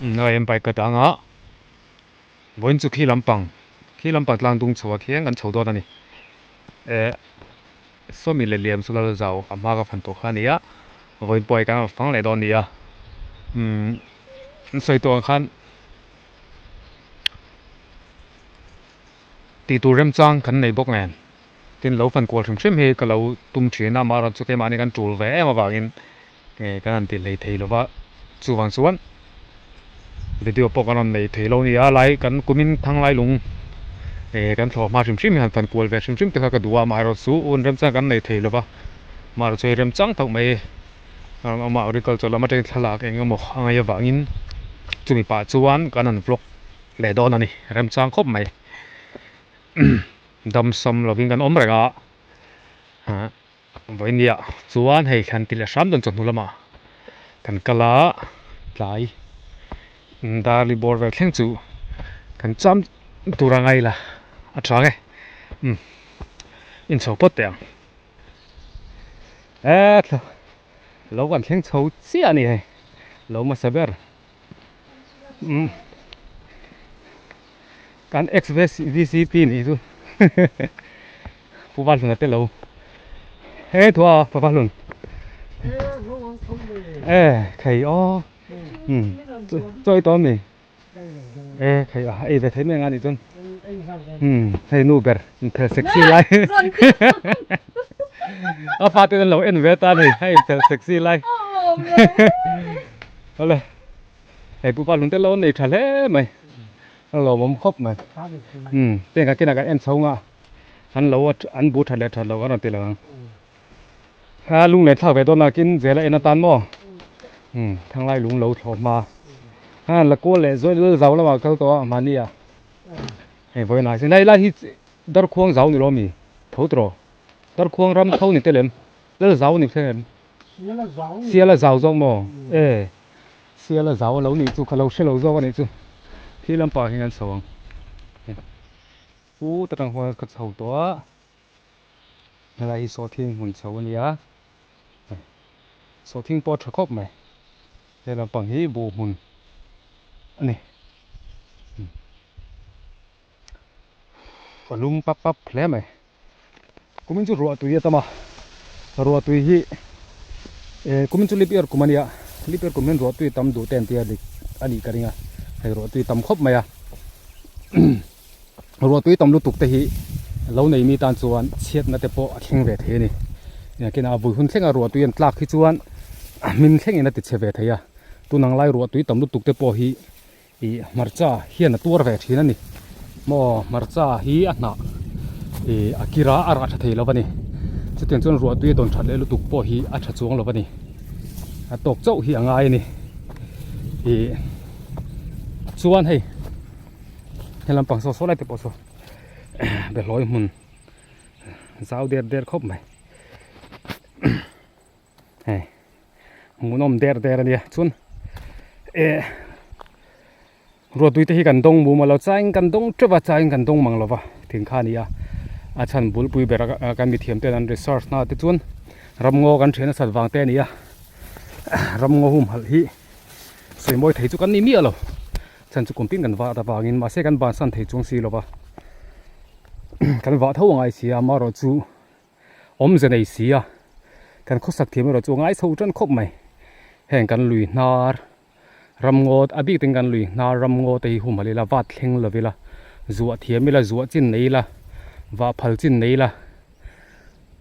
Umm bike ka dang a, vawiin chu khi lampang khi lampang tlang dung chho ah khian kan chho dawn a ni. Eh sawmi leh liam chu lal zau a hma ka fan tawh kha a ni a, vawiin pawh hei kan rawn fang leh dawn a ni a. Umm an sawi tawh ang khan tih tur remchang kan nei bawk nen tin lo fan kual hrim hrim hi ka lo tum thin a, amaherawhchu keimahni kan tul ve em avangin Nge kan han ti hlei thei lova, chuvang chuan video pawh kan rawn nei thei lo nia, lai kan kumin thanglai lung eh kan thlawh hma hrim hrim hi han fan kual ve hrim hrim te kha ka duh a, amaherawh chu un remchang kan nei thei lova, amaherawh chu hei remchang tawk mai a rawn awm a, agriculture lam atangin thlalak eng emaw a ngaih avangin chumi pah chuan kan han vlog leh dawn a ni, remchang khawp mai damsam lovin kan awm reng a. Vawinia chuan hei thlan ti leh hram dawn chawhnu lamah kan kal a tlai darli bawr vel thleng chu kan cham tur a ngai la a tha nge umm inchho phawt teh ang e lo kan thleng chho chiah a ni hei lo hmasa ber umm kan ex vcp nih chu Pu Valhlun a tel lo. He thua Pu Valhlun. E khei aw. Um chawi tawh mi. E khei a ei ve thei mai anga nih chuan. Um hei nu ber inphel sexy lai. A fate an lo en ve ta ni hei inphel sexy lai. Awle hei Pu Valhlun te lo nei tha hle mai. A lawmawm khawp mai. Um teng ka kinah kan en chho nga. An lo an bu that leh that loh a rawn ti lo ang. A lung leh thlak ve dawn a kin zel a en atan maw? Um thanglai lung lo thlawh hma. A la kual leh zawi lal zau lamah kal tawh a mahni ah. Hei vawiin ah hian lai lai hi darkhuang zau ni lo mi? Tho tawh. Darkhuang ram tho ni te lem. Lal zau ni thleng em? Siala zau zawk maw? E. Siala zau a lo nih chu ka lo hre lo zawk a nih chu. Khi lampang ah hian kan chho ang. Pu ta tang huan ka chho tawh a, helai hi sawhthing hmun chho a ni a, sawhthing pawh a tha khawp mai, he lampang hi buh hmun a ni, a lum pap pap hle mai, kumin chu ruah tui a tam a, ruah tui hi eh kumin chu lip ear kum a nia, lip ear kum hian ruah tui tam duh te an tia dik a nih ka ring a, hei ruah tui tam khawp mai a. Ruah tui tam lutuk te hi lo nei mi tan chuan chhiatna te pawh a thleng ve thei a ni. Engakina a vui hun thlenga ruah tui an tlak hi chuan a hmin thlengin a ti chhe ve thei a. Tun ang lai ruah tui tam lutuk te pawh hi ih hmarcha hian a tuar ve thin a ni. Maw hmarcha hi a hnah ih a kira a rah tha thei lo a ni. Chutiang chuan ruah tui a dawn that leh lutuk pawh hi a tha chuang lo a ni. A tawk chauh hi a ngai a ni. Ih chuan hei. He lampang saw saw lai te pawh saw behlawi hmun zau der der khawp mai hei hmuhnawm der der a nia chuan eh ruahtui te hi kan dawng mum a lo chain kan dawng teuh a chain kan dawng mang lo va thing kha a ni a a chhan bulpui ber a kan mithiam ten an research na te chuan ramngaw kan thian nasat vang te a ni a ramngaw humhalh hi sawi mawi thei chu kan ni miah lo. Chhan chu kum tin kan vah avangin mahse kan bansan thei chuang si lova kan vah tho angai si a amaherawh chu awmze nei si a kan khawsak thiam erawh chu a ngai chho tan khawp mai heng kan lui hnar ramngaw a bik ten kan lui hnar ramngaw te hi humhalh ila vat thleng lo ila zuah thiam ila zuah chin nei ila vah phal chin nei ila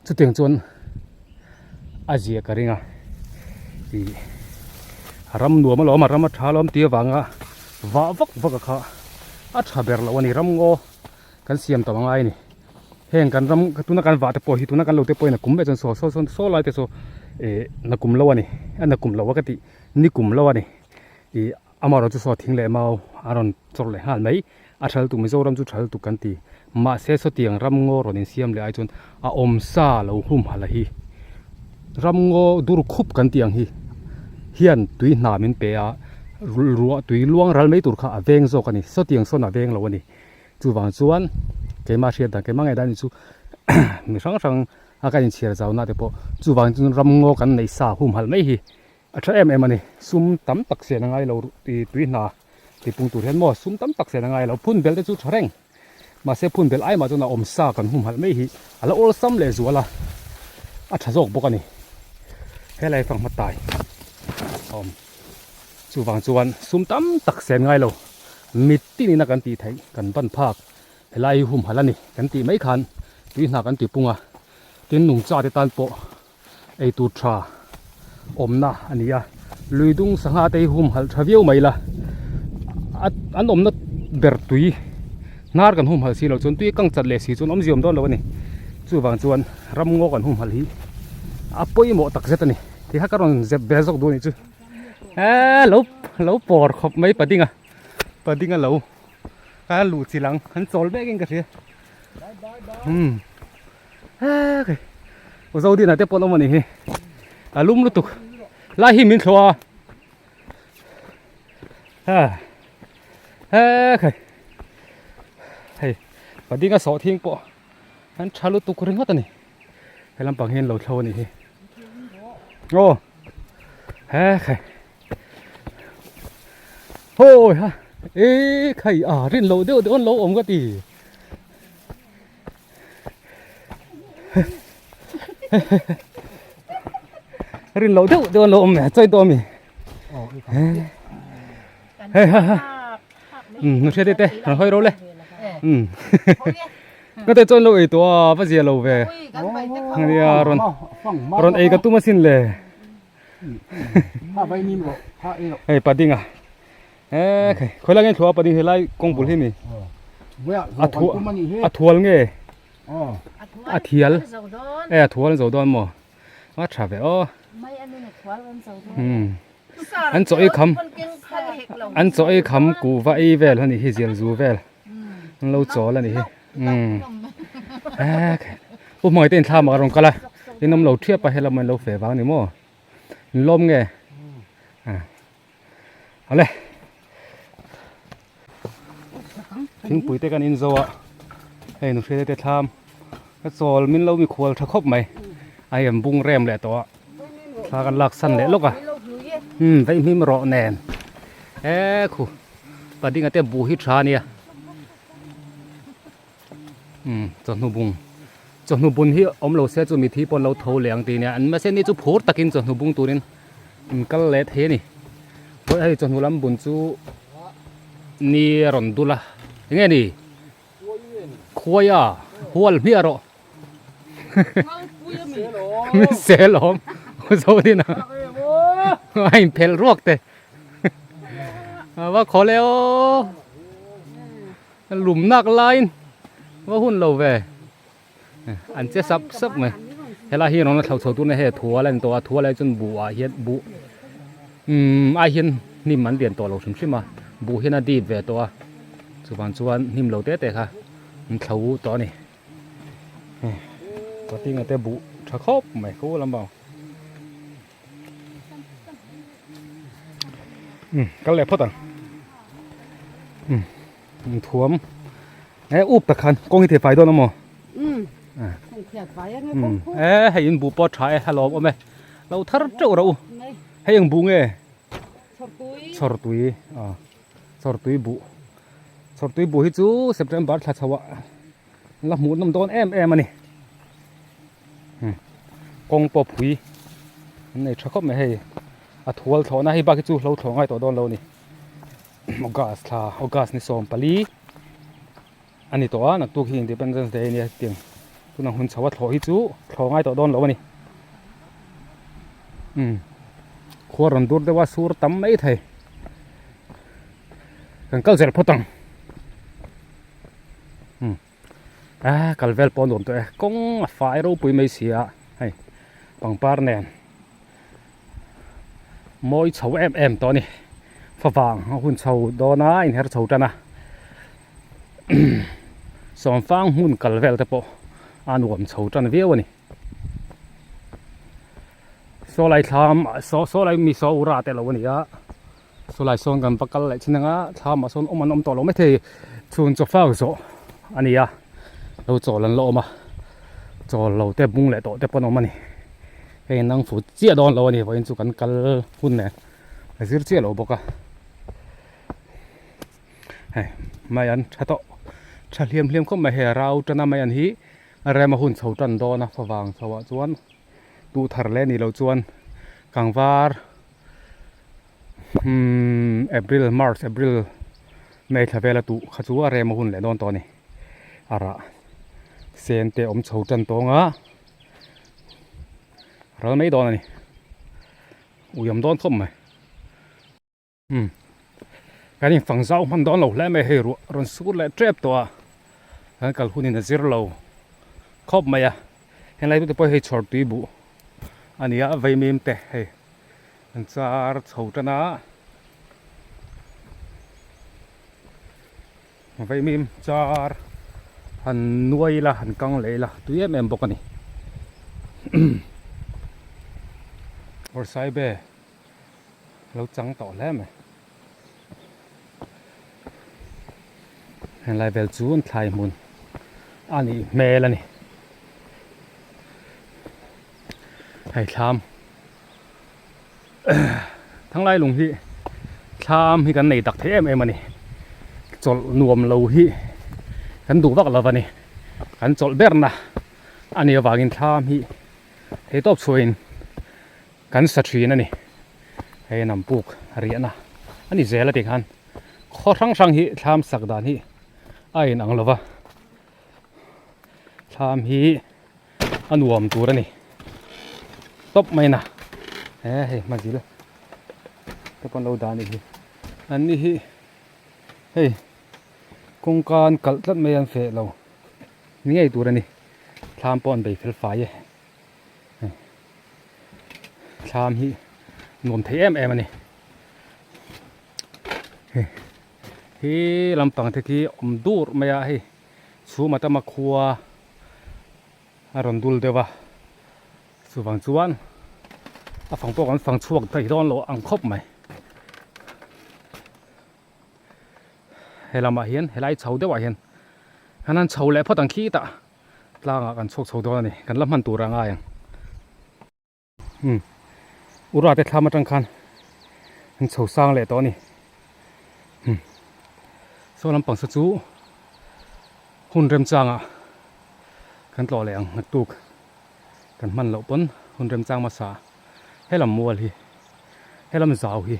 Chutiang chuan a zia ka ring a, ih a ram nuam alawm a ram a tha alawm tih avanga vah vak vak a kha a tha ber loh a ni ram ngaw kan siam tam angai a ni heng kan ram tuna kan vah te pawh hi tuna kan lo te pawhin a kum vek chuan saw saw saw saw lai te saw ih na kum lo a ni a na kum lo a ka tih ni kum lo a ni ih Amaherawhchu chu saw thing leh mau a rawn chawrh leh nghal mai. A thal tuk Mizoram chu thal tuk kan ti. Mahse sawtiang ramngaw rawn insiam leh ai chuan a awmsa lo humhalh a hi. Ramngaw dur khup kan tih ang hi hian tui hna min pe a, ruah tui luang ral mai tur kha a veng zawk a ni. Sawtiang sawn a veng lo a ni. Chuvang chuan keimah hriat dan keimah ngaihdan chu mi hrang hrang a kan inchhiar zau na te pawh chuvang chuan ramngaw kan neih sa humhalh mai hi. A tha em em a ni. Sum tam tak sen a ngai lo tui hna tipung tur hian maw sum tam tak sen a ngai lo. Phun bel te chu tha reng. Mahse phun bel ai mah chuan a awm sa kan humhalh mai hi a la awlsam leh zual a, a tha zawk bawk a ni. Helai fanghma tai a awm. Chuvang chuan sum tam tak sen ngai lo. Mitin ina kan tih theih kan ban phak helai hi humhalh a ni kan tih mai khan tui hna kan tipung a. Tin nungcha te tan pawh eitur tha awmna a ni a lui dung sangha te hi humhalh tha viau mai ila a an awmna ber tui hnar kan humhalh si loh chuan tui kang chat leh si chuan awmzia awm dawn lo a ni chuvang chuan ramngaw kan humhalh hi a pawimawh tak zet a ni tikha ka rawn zep ve zawk duh a nih chu eee lo lo pawr khawp mai padinga padinga lo a luh chilh ang an chawl mek in ka hria umm. Hei Zodina te pawh an awm a nih hi a lum lutuk lai hi min thlawh a ha he hei padinga sawhthing pawh an tha lutuk ringawt a ni he lampang hian lo thlo a nih hi aw he khai hawi ha e khai a rin loh deuh deuh an lo awm ka ti. Rin loh deuh deuh an lo awm mai chawi tawh a mi hei ha ha nu hriat te rawn hawi ro le ka te chuan lo ei tawh a va zia lo ve nia rawn rawn ei ka tum asin le hei padinga E khai khawi lai nge thluah paning helai kawng bul hi mi a thu a thual nge a thial e a thual an zo dawn maw a tha ve aw an chaw ei kham an chaw ei kham kuhva ei vel a nih hi zial zu vel an lo chawl a nih hi pu hmangaih te in thlam ah a rawn kal a in awm lo thiap a helam an lo feh vang a ni maw in lawm nge. Awle thingpui te kan in zo a hei nu hriat te thlam ka chawl min lo mikhual tha khawp mai a em bung rem leh tawh a thla kan lak san leh lawk a umm vaih hmim rawh nen e khu padinga te buh hi tha a nia. Umm chawhnu bung chawhnu bun hi awm lo se chu mithi pawh an lo tho leh ang tih nia an mahse ni chu phur takin chawhnu bung turin an kal leh thei a ni vawi hei chawhnu lam bun chu ni a rawn dul a eng nge ni khuai a hual hmiah rawh min sel awm Zodina a inphelh ruak te a va khaw le aw. Lum nak laiin va hun lo ve an che sap sap mai helai hi rawn a thlo chho tur na hei a thual a ni tawh a thual ah chuan buh ah hian buh umm ai hian hnim an lian tawh lo hrim hrim a buh hian a dip ve tawh a chuvang chuan hnim lo te te kha an thlo tawh a ni patinga te buh tha khawp mai khu lampang. Um kal leh phawt ang um in thuam e up tak khan kawng hi thei fai dawn amaw um um e hei in buh pawh tha e a lawm awm e lo thar teuh rawh u hei eng buh nge chhawrtui a chhawrtui buh chhawrtui buh hi chu September thla chho ah la hmuh nawm dawn em em a ni kawng pawh phui an nei tha khawp mai hei a thual thlawhna hei bak hi chu hlo thlawh ngai tawh dawn lo a ni august thla august ni 14 a ni tawh a naktuk hi independence day a nia hetiang tunah hun chho a thlawh hi chu thlawh ngai tawh dawn lo a ni umm khua rawn dur deuh a sur tam mai thei kan kal zel phawt ang. Umm a kal vel pawh a nuam tawh e kawng a fai ropui mai si a hei pangpar nen mawi chho em em tawh a ni favang a hun chho dawn a inher chho tan a sawmfang hmun kal vel te pawh a nuam chho tan viau a ni saw lai thlam saw saw lai mi saw ura te lo a ni a. Chulai sawn kan va kal leh chin anga thlam ah sawn awm an awm tawh lo maithei chhun chaw fak zawh a ni a lo chawl an la awm a chawl lo te bung leh tawh te pawh an awm a ni. Hei nang fu chiah dawn lo a ni vawiin chu kan kal hun nen a zir chiah lo bawk a hei mai an tha tawh tha hliam hliam khawp mai hei a rau tan a mai an hi a rem a hun chho tan dawn a favang chho ah chuan duh thar leh a nih loh chuan kangvar umm april march april may thla vel a tuh kha chu a rem a hun leh dawn tawh a ni a rah sen te awm chho tan tawng a. Ral mai dawn a ni. Ui awm dawn khawp mai. Umm. Kan in fang zau hman dawn lo hle mai hei ruah rawn sur leh tep tawh a. Kan kal hunin a zir lo khawp mai a. Henglai tute pawh hei chhawr tui buh a ni a vaimim te hei an char chho tan a. Vaimim char han nuai ila han kang leh ila tui em em bawk a ni Bawrhsaibe lo chang tawh hle mai helai vel chu an thlai hmun a nih hmel a ni hei thlam Thanglai lung hi thlam hi kan nei tak thei em em a ni. Chawlh nuam lo hi kan duh vak lo a ni. Kan chawlh berna a nih avangin thlam hi thei tawp chhuahin kan sa thin a ni. Hei nam puk riahna a ni zel a ti khan khaw hrang hrang hi thlam sak dan hi a inang lo va. Thlam hi. a nuam tur a ni tawp mai na he hei hmazil te pawn lo dah a nih hi an ni hi hei kawngka an kalh tlat mai a an feh lo ni ngei tur a ni thlam pawh an bei fel fai e hei thlam hi nuam thei em em a ni hei hi lampang te khi awm dur mai a hei chhum atama khua. A rawn dul deuh a, chuvang chuan a fang pawh kan fang chhuak thei dawn lo ang khawp mai. He lamah hian helai chho deuhah hian kan han chho leh phawt ang khitah tlangah kan chhuak chho dawn a ni, kan la hman tur a ngai ang. Umm ura te thlam atang khan an chho sang leh tawh a ni umm saw lampang saw chu hun remchangah kan tlawh leh ang naktuk kan hman loh pawn hun remchang hmasa helam mual hi helam zau hi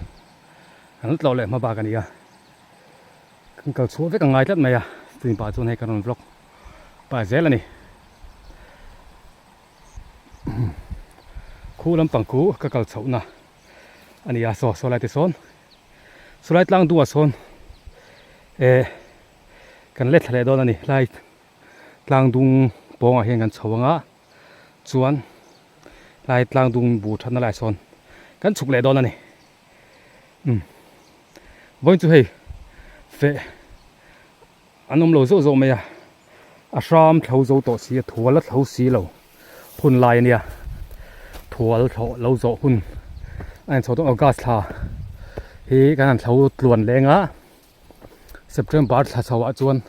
kan la tlawh leh hma bak a ni a kan kal chhuah vek a ngai tlat mai a chumi pah chuan hei kan rawn vlog pah zel a ni. Khu lampang khu ka kal chhohna a ni a saw saw lai te sawn saw lai tlang duhah sawn eh kan let thla leh dawn a ni lai tlang dung pawngah hian kan chho ang a chuan lai tlang dung bu thatna lai sawn kan chhuk leh dawn a ni umm vawiin chu hei feh. An awm lo zauh zauh mai a, a hram thlo zo tawh si a, thual a thlo si lo hun lai a nia, thual thlawh lo zawh hun a inchho dawn August thla hi kan han thlo tluan leng a, September thla chho ah chuan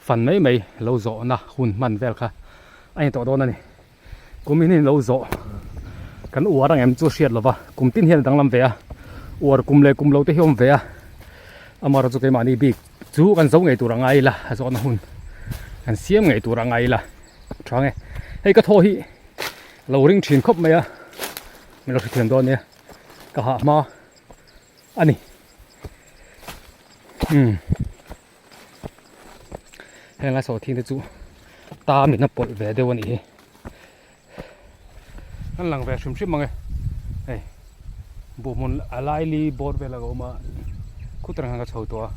fan mai mai lo zawhna hun hman vel kha a ni tawh dawn a ni, kum in lo zawh kan uar ang em chu hriat lova kum tin hian a danglam ve a uar kum leh kum lo te hi a awm ve a amaherawhchu chu keimahni bik chu kan zo ngei tur a ngai ila a zawhna hun kan siam ngei tur a ngai ila tha nge hei ka thaw hi lo ring thin khawp mai a min lo hrethiam dawn nia ka hah hma a ni umm. Heng a sawhthing te chu tam in a pawlh ve deuh a nih hi an lang ve hrim hrim ang e hei buh hmun a laili bawr vel a awm a khut reng ang a chho tawh a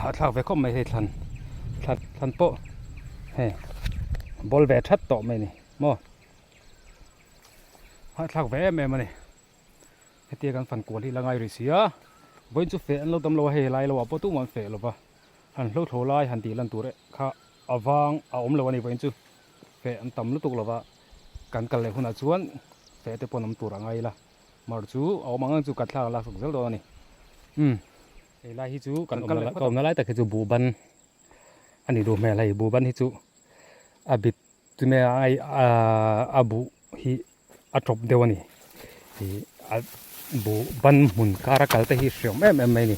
a thlak ve khawp mai hei thlan thlan thlan pawh hei bawl ve that tawh mai a ni maw a thlak ve em em a ni. Hetia kan fan kual hi la ngai rih si a, vawiin chu feh an lo tam lo a, hei helai lo ah pawh tumah an feh lo va, han hlo thlo lai han tih lan tur kha a vang a awm lo a ni vawiin chu feh an tam lutuk lo va, kan kal leh hunah chuan feh te pawh an awm tur a ngai ila, mar chu a awm ang ang chu ka thlak a lak zel dawn a ni. Umm helai hi chu kan awmna lai tak hi chu buhban a ni duh hmel hei buhban hi chu a bit chumi a buh hi. a tawp deuh a ni. Ih a buh ban hmun kar a kal te hi hreawm em em mai a ni.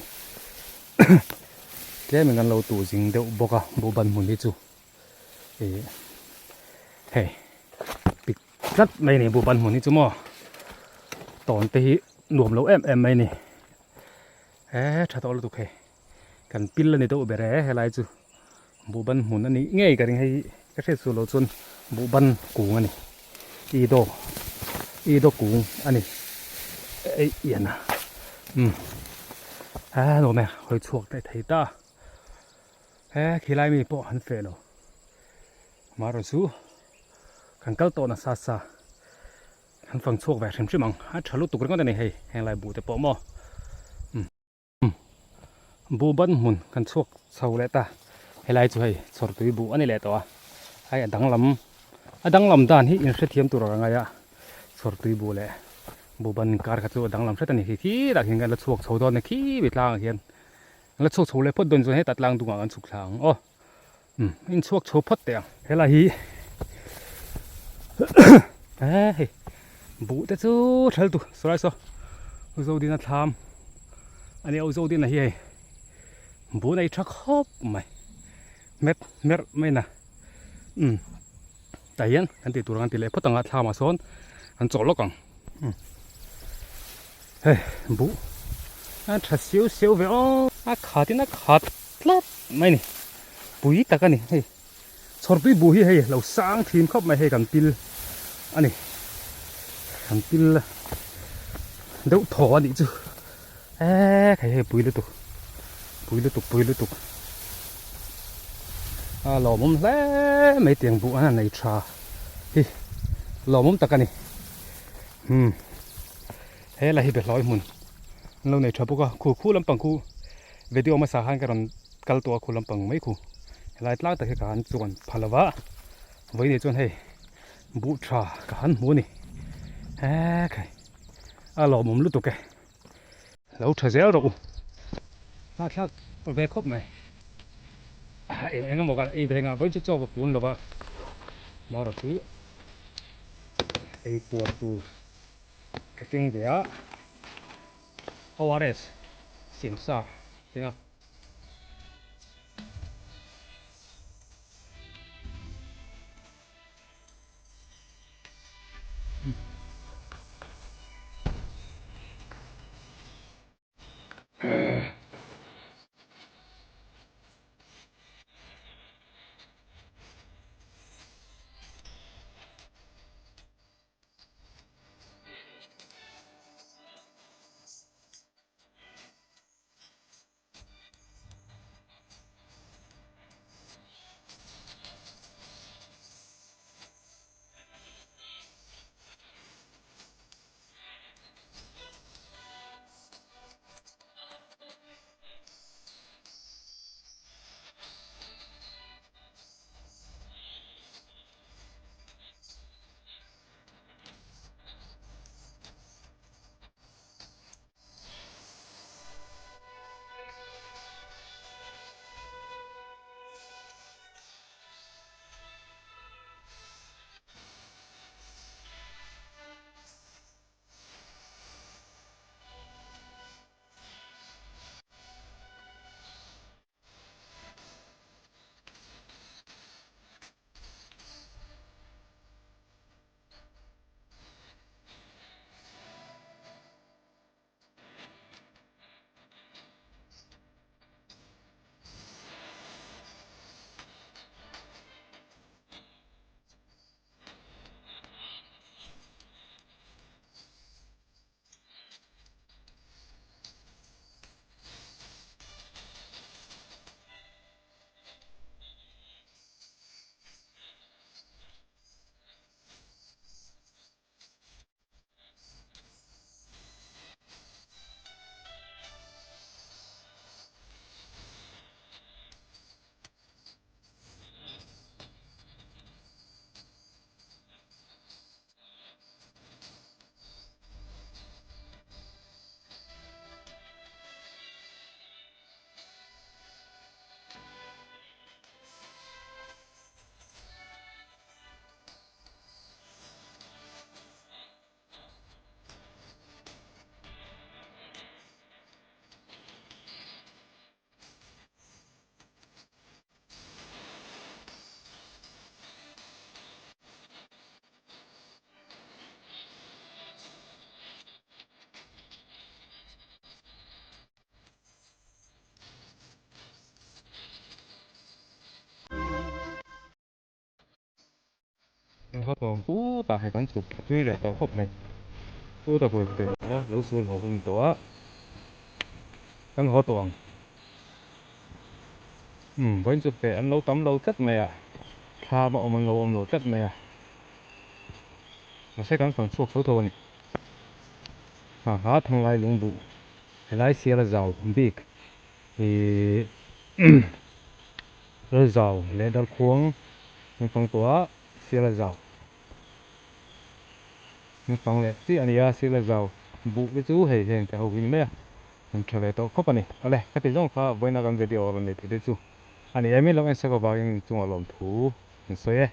Tlem in kan lo tuh zing deuh bawk a buh ban hmun hi chu ih hei pik tlat mai a ni buh ban hmun hi chu maw tawn te hi nuam lo em em mai a ni. He tha tawh lutuk hei kan pil a ni deuh ber e helai chu buhban hmun a nih ngei ka ring hei ka hriat suh loh chuan buhban kung a ni ido ido kung a ni eih ian a umm a nuam e hawi chhuak daih thei ta he khilai mi pawh an feh lo amaherawhchu chu kan kal tawh nasa sa. An fang chhuak ve hrim hrim ang. A tha lutuk ringawt a ni hei, henglai buh te pawh maw. Umm buh ban hmun kan chhuak chho leh ta. Helai chu hei chhawrtui buh a ni leh tawh a. Hei a danglam a danglam dan hi inhrethiam tur a ngai a. Chhawrtui buh leh buh ban inkar kha chu a danglam hret a ni. Khi khitah khian kan la chhuak chho dawn a ni khi tlangah khian. Kan la chhuak chho leh phawt dawn chuan hetah tlang dungah kan chhuk thla ang aw. Umm in chhuak chho phawt teh ang. Helai hi eh hei buh te chu thal tu saw lai saw Zodina thlam a nia Zodina hi hei buh nei tha khawp mai met merh mai na umm tah hian kan tih tur ang an ti leh phawt ang a thlamah sawn an chawh lawk ang umm hei buh a tha siau siau ve aw a khat in a khat tlat mai a ni pui tak a ni hei chhawrtui buh hi hei lo sang thin khawp mai hei kan pil a ni kan pil deuh thaw a nih chu eee hei hei pui lutuk pui lutuk pui lutuk a lawmawm hle mai tiang buh an nei tha hi lawmawm tak a ni umm he la hi behlawi hmun an lo nei tha bawk a khu khu lampang khu. Video hmasa khan ka rawn kal tawh a khu lampang mai khu helai tlang tak hi ka han chuan pha lo va vawiin chuan hei buh tha ka han hmu a ni hekhai a lawmawm lutuk e lo tha zel rawh u hnah thlak ve khawp mai eng eng emaw ka ei ve nghah vawiin chu chaw ka pun lo va marawh chu ei puar tur ka keng ve a. ORS siam sa teng a. haw tawh ang khutah hei kan chhuk thui leh tawh khawp mai. Khutah pawh te lo sul haw hun tawh a, kan haw tawh ang. Umm vawiin chu feh an lo tam lo tlat mai a, thlam a awm an lo awm lo tlat mai a, mahse kan fang chhuak tho tho a ni. Ha ha Thanglai lungbuh helai sial a zau bik ih Lalzau leh Darkhuang an fang tawh a, sial a zau. An fang leh chiah a ni a, sial a zau buh te chu hei heng te ho hi ni mai a, an tha ve tawh khawp a ni. Awle, khati zawng kha vawiina kan video rawn nei thei te chu a ni em? Min lo en sak avangin inchungah lawmthu an sawi e.